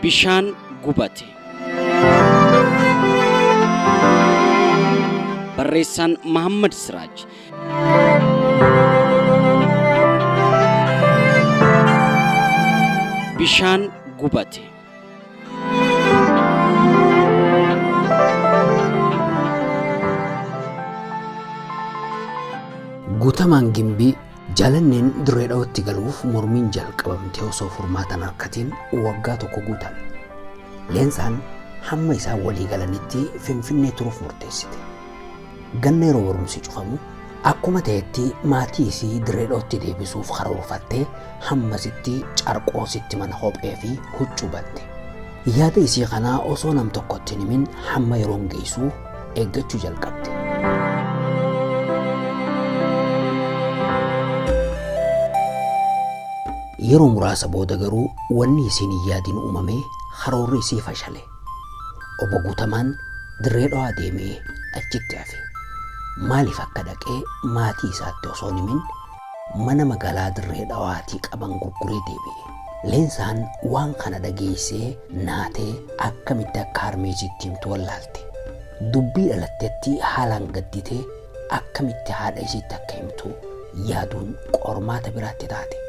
Bishaan gubate. Barreessaan Mahammad Siraaj. Bishaan gubate. Guutamaan Gimbii Jaalanneen Dirree Dhawatti galuuf mormiin jalqabamtee osoo furmaata hin arkatiin waggaa tokko guutan. Leensaan hamma isaan walii galanitti Finfinnee turuuf murteessite. Ganna yeroo barumsi cufamu akkuma ta'etti maatii isii Dirree Dhawatti deebisuuf karoorfattee hammasitti Carqoositti mana kophee fi huccuu bante. Yaada isii kana osoo nam tokkotti hin himin hamma yeroon geessu eeggachuu jalqabde. Yeroo muraasa booda garuu wanni isiin hin yaadin uumamee karoorri isii fashale. Obbo Guutamaan Dirree Dhawaa deemee achitti hafe. Maaliif akka dhaqee maatii isaatti osoo hin himin mana magaalaa Dirree Dhawaatii qaban gurguree deebi'e. Leensaan waan kana dhageessee naatee akkamitti akka harmee isiitti himtu wallaalte. Dubbii dhalattetti haalaan gadditee akkamitti haadha isiitti akka himtu yaaduun qormaata biraatti taate.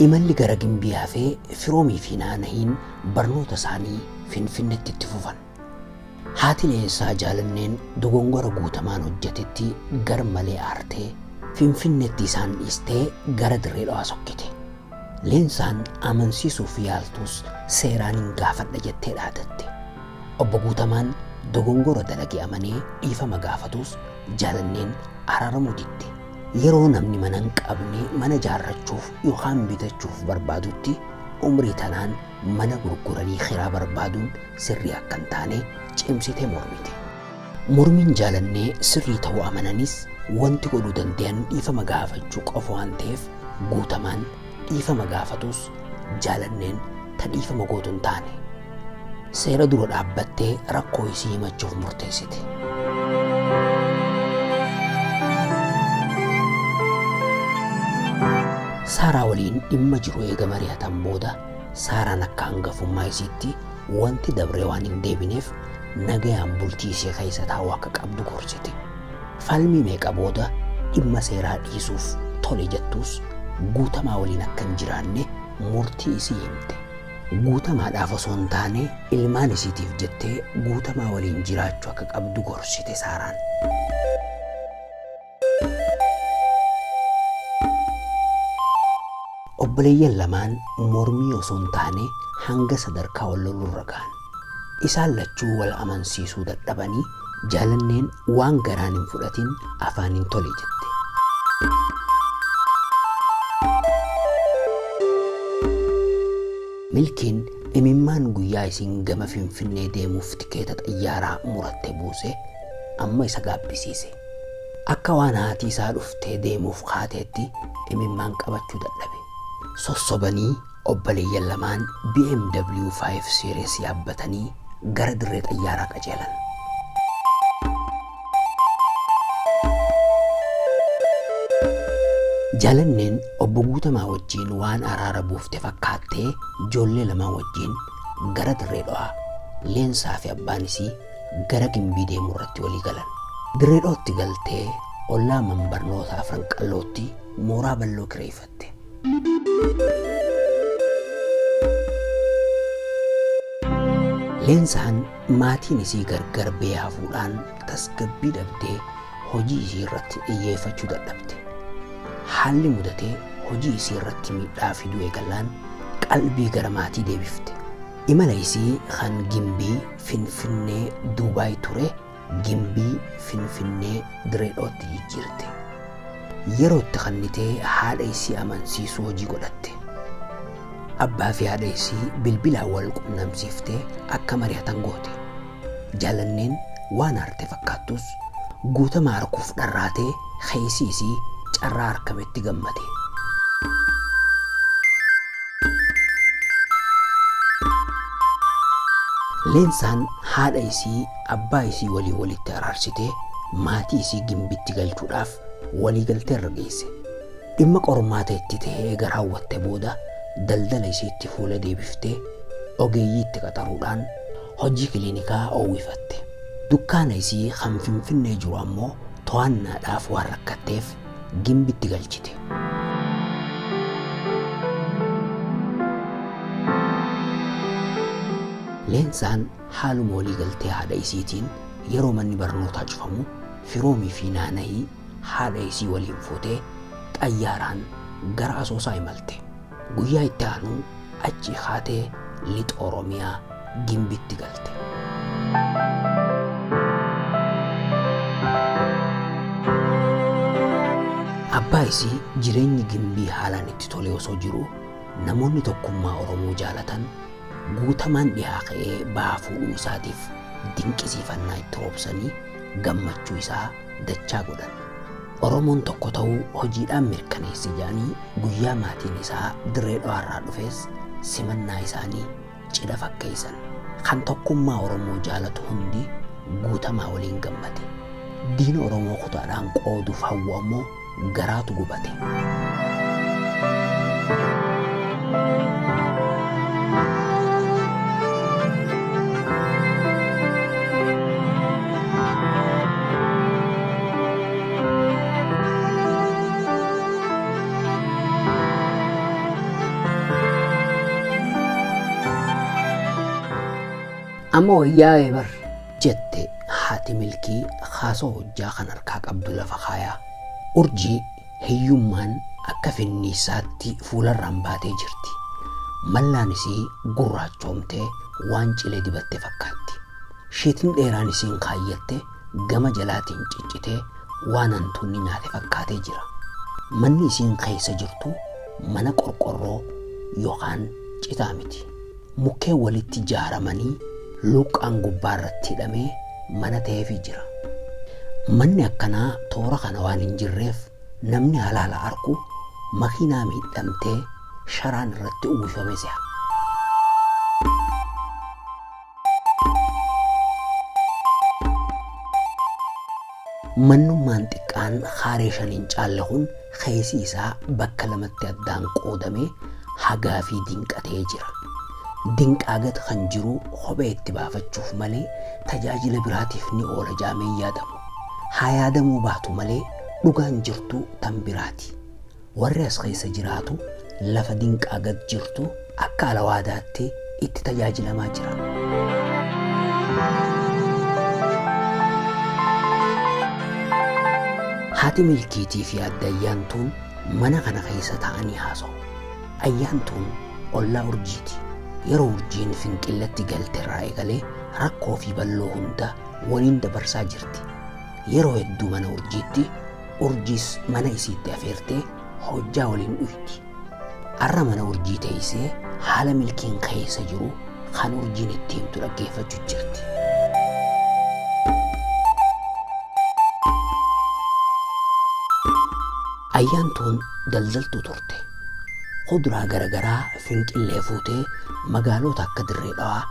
Imalli gara Gimbii hafee Firoomii fi Naanahiin barnoota isaanii Finfinnetti itti fufan. Haati Leensaa Jaalanneen dogongora Guutamaan hojjatetti gar malee aartee Finfinnetti isaan dhiistee gara Dirree Dhawaa sokkite. Leensaan amansiisuuf yaaltus seeraanin gaafadha jettee dhaadatte. Obbo Guutamaan dogongora dalage amanee dhiifama gaafatus Jaalanneen araaramuu didde. Yeroo namni mana hin qabne mana jaarrachuuf yookaan bitachuuf barbaadutti umrii tanaan mana gurguranii kiraa barbaaduun sirrii akka hin taane cimsitee mormite. Mormiin Jaalannee sirrii ta'uu amananis wanti godhuu dandayan dhiifama gaafachuu qofa waan ta'eef Guutamaan dhiifama gaafatus Jaalanneen ta dhiifama gootu hin taane. Seera dura dhaabbattee rakkoo isii himachuuf murteessite. Saaraa waliin dhimma jiru eega mari'atan booda Saaraan akka hangafummaa isiitti wanti dabre waan hin deebineef nagayaan bultii isii keessa taa'uu akka qabdu gorsite. Falmii meeqa booda dhimma seeraa dhiisuuf tole jettuus Guutamaa waliin akka hin jiraanne murtii isii himte. Guutamaadhaaf osoo hin taane ilmaan isiitiif jettee Guutamaa waliin jiraachuu akka qabdu gorsite Saaraan. Obboleeyyan lamaan mormii osoo hin taane hanga sadarkaa wal loluurra gahan. Isaan lachuu wal amansiisuu dadhabanii Jaalanneen waan garaan hin fudhatin afaaniin tole jette. Milkiin imimmaan guyyaa isiin gama Finfinnee deemuuf tikeeta xayyaaraa muratte buuse amma isa gaabbisiise. Akka waan haati isaa dhuftee deemuuf kaateetti imimmaan qabachuu dadhabe. Sossobanii obboleeyyan lamaan BMW 5 Series yaabbatanii gara dirree xayyaaraa qajeelan. Jaalanneen obbo Guutamaa wajjiin waan araara buufte fakkaattee ijoollee lamaan wajjiin gara Dirree Dhawaa, Leensaa fi abbaan isii gara Gimbii deemuu irratti walii galan. Dirree Dhawatti galtee ollaa man barnoota Afran Qallootti mooraa balloo kireeffatte. Leensaan maatiin isii gargar ba'ee hafuudhaan tasgabbii dhabdee hojii isii irratti xiyyeeffachuu dadhabde. Haalli mudate hojii isii irratti miidhaa fiduu eegallaan qalbii gara maatii deebifte. Imala isii kan Gimbii, Finfinnee, Duubaay ture Gimbii, Finfinnee, Diree Dhawatti jijjiirte. Yeroo itti kannitee haadha isii amansiisuu hojii godhatte. Abbaa fi haadha isii bilbilaan wal qunnamsiiftee akka mari'atan goote. Jaalanneen waan aarte fakkaattus Guutamaa arkuuf dharraatee keessi isii carraa arkametti gammade. Leensaan haadha isii abbaa isii waliin walitti araarsitee maatii isii Gimbitti galchuudhaaf walii galtee irra geesse. Dhimma qormaata itti ta'ee eega raawwatte booda daldala isiitti fuula deebiftee ogeeyyii itti qaxaruudhaan hojii kiliinikaa oowwifatte. Dukkaana isii kan Finfinnee jiru ammoo to'annaadhaaf waan rakkatteef Gimbitti galchite. Leensaan haaluma walii galtee haadha isiitiin yeroo manni barnootaa cufamu Firoomii fi Naanahii haadha isii waliin fuutee xayyaaraan gara Asoosaa imalte. Guyyaa itti aanu achii kaatee Lixa Oromiyaa Gimbitti galte. Abbaa isii jireenyi Gimbii haalaan itti tolee osoo jiruu namoonni tokkummaa Oromoo jaalatan Guutamaan dhihaa ka'ee baha fuudhuu isaatiif dinqisiifannaa itti roobsanii gammachuu isaa dachaa godhan. Oromoon tokko ta'uu hojiidhaan mirkaneesse jedhanii guyyaa maatiin isaa Dirree Dhawaarraa dhufes simannaa isaanii cidha fakkeessan. Kan tokkummaa Oromoo jaalatu hundi Guutamaa waliin gammade. Diina Oromoo kutaadhaan qooduuf hawwu ammoo garaatu gubate. Amma wayyaa'e bar. Jette haati Milkii haasoo hojjaa kan harkaa qabdu lafa kaayaa. Urjii hiyyummaan akka finniisaatti fuularraan baatee jirti. Mallaan isii gurraachoomtee waan cilee dibatte fakkaatti. Sheetni dheeraan isiin kaayyatte gama jalaatiin ciccitee waan hantuunni nyaate fakkaatee jira. Manni isiin keessa jirtu mana qorqorroo yookaan citaa miti. Mukkeen walitti jaaramanii luuqqaan gubbaa irratti hidhamee mana ta'eefii jira. Manni akkanaa toora kana waan hin jirreef namni halaala arku makiinaa miidhamtee sharaan irratti uwwifame se'a. Mannummaan xiqqaan kaaree 5 hin caalle kun keessi isaa bakka lamatti addaan qoodamee hagaa fi dinqa ta'ee jira. Dinqaa gad kan jiru kophee itti baafachuuf malee tajaajila biraatiif ni oola ja'amee hin yaadamu. Haa yaadamuu baatu malee dhugaan jirtu tan biraati. Warri as keessa jiraatu lafa dinqaa gad jirtu akka alawaadaatti itti tajaajilamaa jira. Haati Milkiitii fi Aadde Ayyaantuun mana kana keessa taa'anii haasa'u. Ayyaantuun ollaa Urjiiti. Yeroo Urjiin Finqillatti galte irraa eegalee rakkoo fi balloo hunda waliin dabarsaa jirti. Yeroo hedduu mana Urjiitti, Urjiis mana isiitti afeertee hojjaa waliin dhuydi. Arra mana Urjii teeysee haala Milkiin keessa jiru kan Urjiin itti himtu dhaggeeffachu jirti. Ayyaantuun daldaltuu turte. Kuduraa garagaraa Finqillee fuutee magaaloota akka Dirree Dhawaa,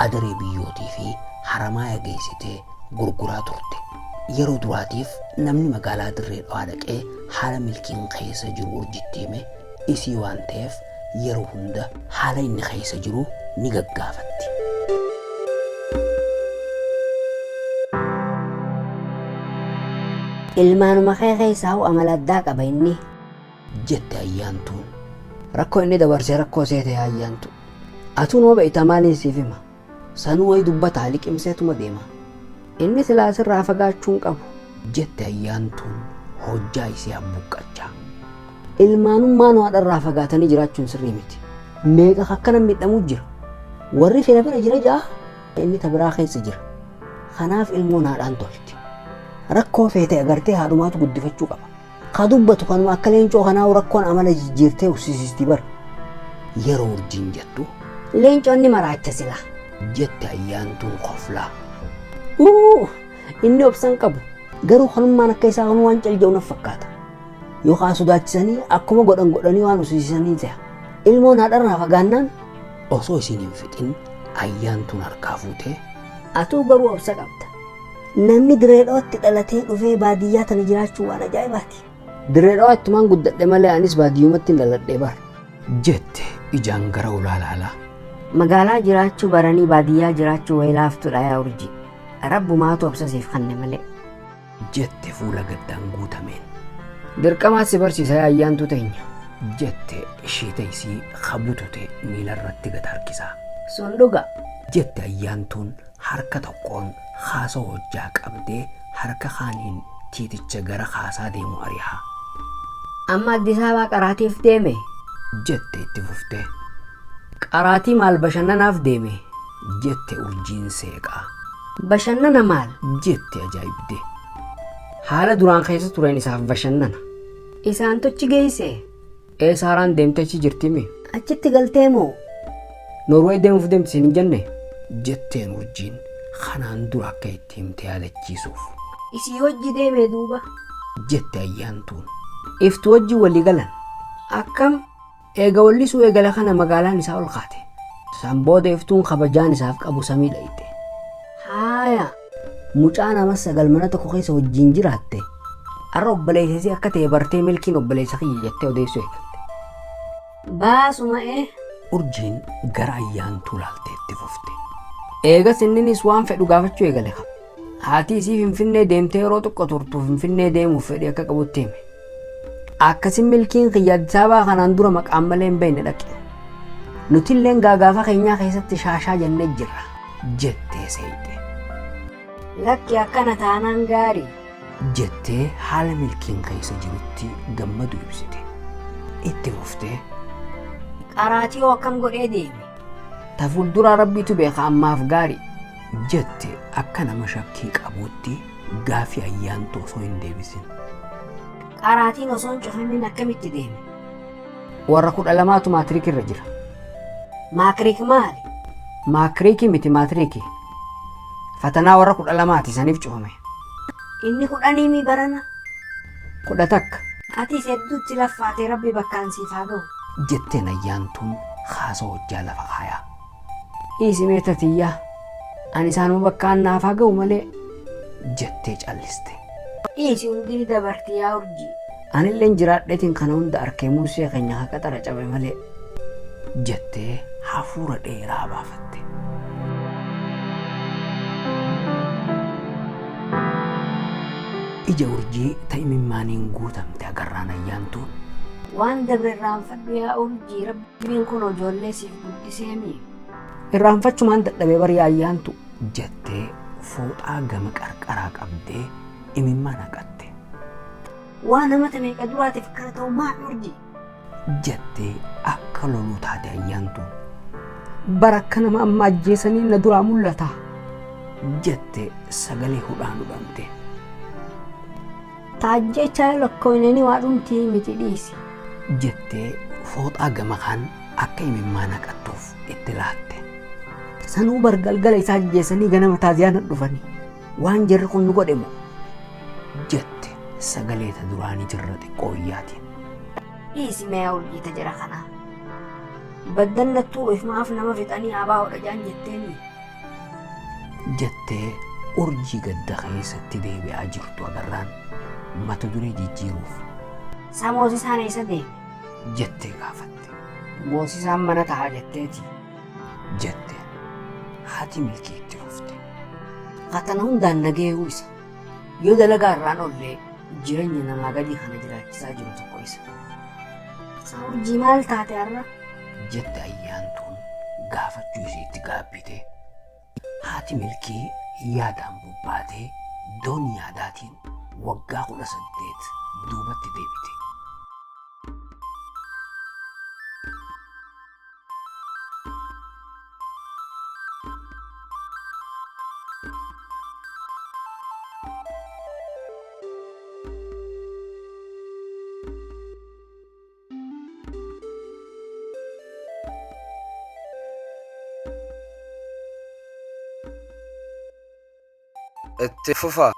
Adaree Biyyootii fi Haramaaya geessitee gurguraa turte. Yeroo duraatiif namni magaalaa Dirree Dhawaa dhaqee haala Milkiin keessa jiru Urjitti hime isii waan ta'eef yeroo hunda haala inni keessa jiru ni gaggaafatti. Ilmaanuma kee keessaa hoo amala addaa qaba inni. Jette Ayyaantuun. Rakkoo inni dabarse rakkoo seete yaa Ayyaantu. Atuu numa beekta maaliin siif hima. Sanuu wayi dubbataa liqimseetuma deema. Inni silaa sirraa fagaachuu hin qabu. Jette Ayyaantuun hojjaa isii habbuuqqachaa. Ilmaanummaanuu haadharraa fagaatanii jiraachuun sirrii miti. Meeqa ka akkana miidhamuu jira. Warri fira bira jira ja'a inni ta biraa keessa jira. Kanaaf ilmoon haadhaan tolti. Rakkoo feete agartee haadhumaatu guddifachuu qaba. Ka dubbatu kanuma akka leencoo kanaa rakkoon amala jijjiirtee uffisiisti bar. Yeroo urjiin jettu. Leencoon ni maraacha sila. Jette Ayyaantuun koflaa. Uu! Inni obsa hin qabu. Garuu kanummaan akka isaa kun waan cal jedhu naf fakkaata. Yookaan sodaachisanii akkuma godhan godhanii waan uffisiisanii se'a. Ilmoon haadharraa fagaannaan. Osoo isiin hin fixin Ayyaantuun harkaa fuutee. Atuu garuu obsa qabda. Namni Diree Dhawatti dhalatee dhufee baadiyyaa tana jiraachuun waan ajaa'ibaati. Dirree Dhawaa ittumaan guddadhe malee anis baadiyyumatti hin dhaladhee bar. Jette ijaan gara ulaa laalaa. Magaalaa jiraachuu baranii baadiyyaa jiraachuu wayi laaftudha yaa Urjii. Rabbumaatu obsa siif kanne malee. Jette fuula gaddaan guutameen. Dirqamaat si barsiisa yaa ayyaantuu teenya. Jette ishiita isii kabutute miilarratti gad harkisaa. Sun dhuga. Jette ayyaantuun harka tokkoon haasa hojjaa qabdee harka kaaniin tiiticha gara haasaa deemu ari'aa. Amma Addis Ababaa qaraatiif deeme. Jette itti fuftee. Qaraatii maal bashannanaaf deeme? Jette Urjiin seeqaa. Bashannana maal? Jette ajaa'ibdee. Haala duraan keessa tureen isaaf bashannana. Isaantochi geesse? Ee Saaraan deemtee achi jirtimi. Achitti galtee moo? Noorweey deemuuf deemti siin hin jenne? Jetteen Urjiin kanaan dura akka itti himte yaadachiisuuf. Isii wajji deeme duuba? Jette ayyaantuun. Iftu wajjin walii galan. Akkam? Eega wallisuu eegala kana magaalaan isaa ol kaate. San booda Iftuun kabajaan isaaf qabu samii dhayxe. Haaya! Mucaa nama 9 mana tokko keessa wajjin jiraatte har'a obboleessa isii akka ta'e bartee Milkiin obboleessa kiyya jettee odeessuu eegalte. Baasuma ee! Urjiin gara ayyaantuu laaltee itti fufte. Eegas inninis waan fedhu gaafachuu eegale. Haati isii Finfinnee deemtee yeroo xiqqo turtu Finfinnee deemuuf fedhii akka qabutti hime. Akkasin milkiin kiyya Addis Ababaa kanaan dura maqaan malee hin beekne dhaqe. Nutilleen gaagaafa keenyaa keessatti shaashaa jennee jirra. Jettee seeyxe. Lakki akkana taanaan gaarii. Jettee haala milkiin keessa jirutti gammadu ibsite. Itti fuftee. Qaraatii hoo akkam godhee deeme? Ta fuulduraa rabbiitu beeka ammaaf gaarii. Jette akka nama shakkii qabuutti gaafii ayyaantuu osoo hin deebisin. Qaraatiin osoo hin cufamin akkamitti deeme? Warra 12tu maatiriik irra jira. Maakiriik maali? Maakiriikii miti maatiriikii. Fatanaa warra 12ti saniif cufame. Inni kudhanii mi barana? 11. Atis hedduutti laffaatee rabbi bakkaan siif haa gahu. Jetteen ayyaantuun haasa hojjaa lafa kaayaa. Dhiisi mee tatiyyaa. Ani isaanuma bakkaan naaf haa ga'u malee. Jettee calliste. Dhiisi hundi ni dabarti yaa urjii. Anilleen jiraadheetiin kana hunda arkee mursee keenya ka qaxara cabe malee. Jettee hafuura dheeraa baafatte. Ija urjii ta imimmaaniin guutamte agarraan ayyaantuun. Waan dabre irraanfadhu yaa urjii rabbiin kunoo ijoollee siif guddiseemii. Irraanfachumaan dadhabe bar yaa ayyaantu. Jettee fooxaa gama qarqaraa qabdee imimmaan haqatte. Waan amata meeqa duraatiif akkana ta'u maal urjii? Jettee akka loluu taate ayyaantuun. Bar akka nama amma ajjeesanii na duraa mul'ata. Jette sagalee hudhaan hudhamte. Ta ajjeechaa yoo lakkooynanii waa dhumtii miti dhiisi. Jettee fooxaa gama kaan akka imimmaan haqattuuf itti laatte. Sanuu bar galgala isaa ajjeesanii ganama taaziyaa na dhufanii. Waan jarri kun nu godhe moo? Jette sagalee ta duraanii jirra xiqqoo iyyaatiin. Dhiisi mee yaa urjii ta jara kanaa. Baddannattuu ifumaaf nama fixanii abaa jaan jetteemii? Jettee urjii gadda keessatti deebi'aa jirtu agarraan mata duree jijjiiruuf. Sa moosisaan eessa deeme? Jettee gaafatte. Moosisaan mana ta'a jetteeti. Jette haati milkii itti fufte. Ka tana hundaan nagayuu isa. Yoo dalagaa irraan ollee jireenya namaa gadii kana jiraachisaa jiru tokko isa. Sa urjii maal taate har'a? Jette ayyaantuun gaafachuu isiitti gaabbitee. Haati Milkii yaadaan bobbaatee doonii yaadaatiin waggaa 18 duubatti deebite. Itti fufa.